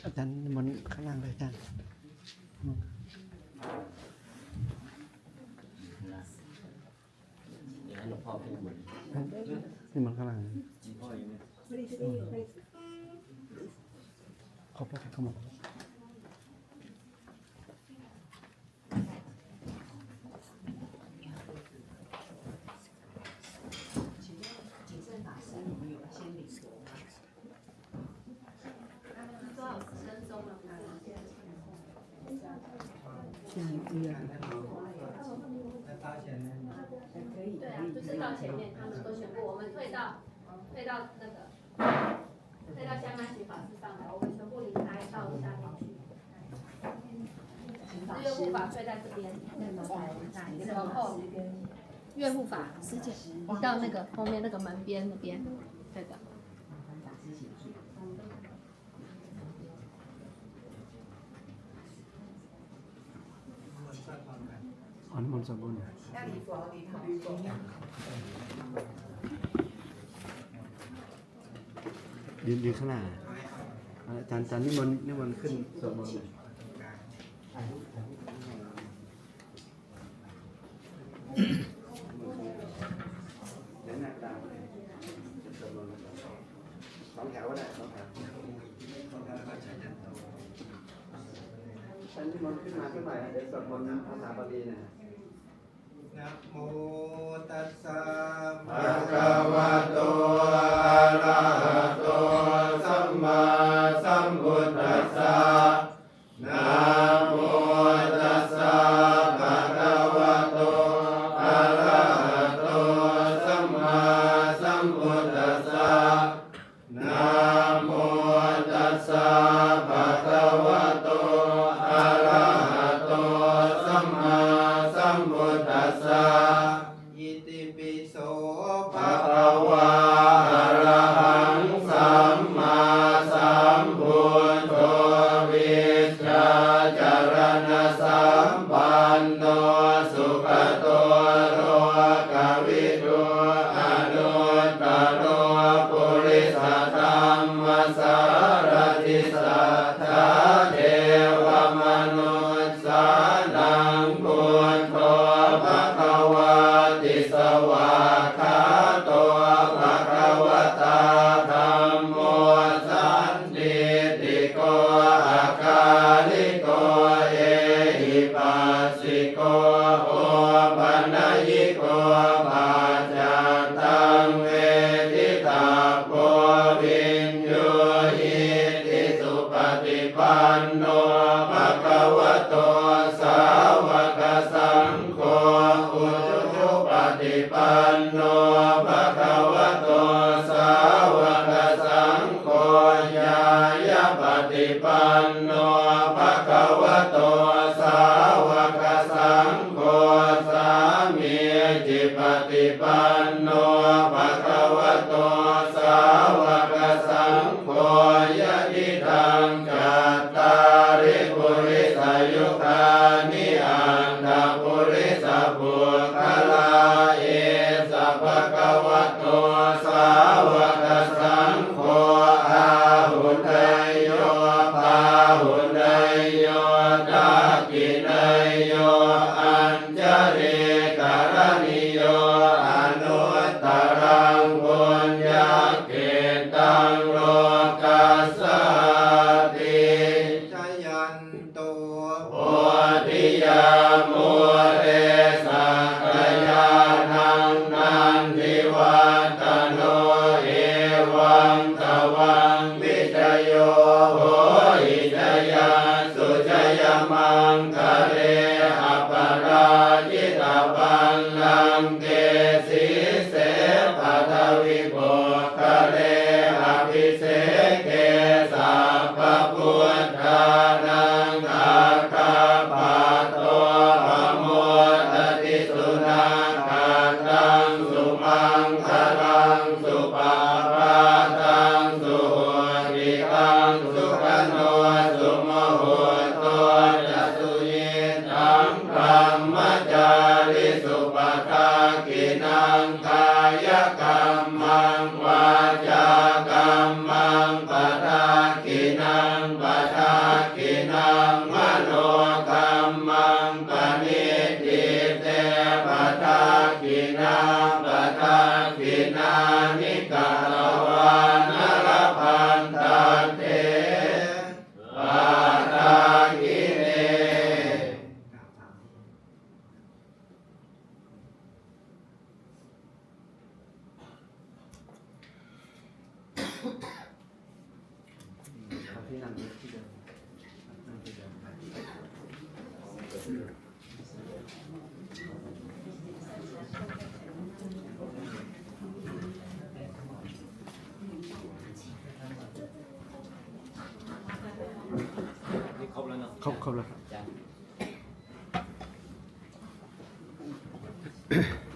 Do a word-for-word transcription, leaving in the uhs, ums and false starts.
อาจารย์นิมนต์ข้างล่างเลยอาจารย์ เดี๋ยวให้หลวงพ่อขึ้นบน นิมนต์ข้างล่าง หลวงพ่ออยู่เนี่ย ขอบพระคุณครับ 对啊，就是到前面，他们都全部，我们退到，退到那个，退到香安行法师上来，我们全部离开到下面去。日月护法退在这边，往后，月护法师姐，你到那个后面那个门边那边，对的。 อ๋อ น้ำมนต์สวดมนต์ ยืน ยืนข้างหน้า อาจารย์ อาจารย์นิมนต์ นิมนต์ขึ้นสวดมนต์หน่อย สองแถวก็ได้ สองแถว ท่านนิมนต์ขึ้นมาสักหน่อยนะ เดี๋ยวสวดมนต์ภาษาบาลีหน่อยนะ Namo tassa bhagavato arahato sammāsambuddhassa. Namo tassa bhagavato arahato sammāsambuddhassa. Namo tassa bhagavato arahato sammāsambuddhassa. Itipi so bhagavā arahaṃ sammāsambuddho vijjācaraṇasampanno sugato lokavidū anuttaro purisadammasārathi satthā devamanussānaṃ buddho bhagavāti. Svākkhāto bhagavatā dhammo sandiṭṭhiko akāliko ehipassiko opanayiko paccattaṃ veditabbo viññūhīti. Supaṭipanno bhagavato sāvakasaṅgho, ujupaṭipanno bhagavato sāvakasaṅgho, ñāyapaṭipanno bhagavato sāvakasaṅgho, sāmīcipaṭipanno bhagavato sāvakasaṅgho, yadidaṃ cattāri purisayugāni aṭṭha purisapuggalā, esa bhagavato sāvakasaṅgho āhuneyyo pāhuneyyo dakkhiṇeyyo añjalikaraṇīyo anuttaraṃ puññakkhettaṃ lokassāti. Jayanto bodhiyā mūle sakyānaṃ nandivaḍḍhano, evaṃ tvaṃ vijayo hohi jayassu jayamaṅgale, aparājitapallaṅke sīse paṭhavipokkhare, abhiseke sabbabuddhānaṃ aggappatto pamodati. Sunakkhattaṃ sumaṅgalaṃ supabhātaṃ suhuṭṭhitaṃ, sukhaṇo sumuhutto ca suyiṭṭhaṃ brahmacārisu, padakkhiṇaṃ kāyakammaṃ vācākammaṃ padakkhiṇaṃ, pada นั่งที่เดิม นั่งที่เดิม นี่ครบแล้วเนาะ ครบครบแล้วครับ อาจารย์ เ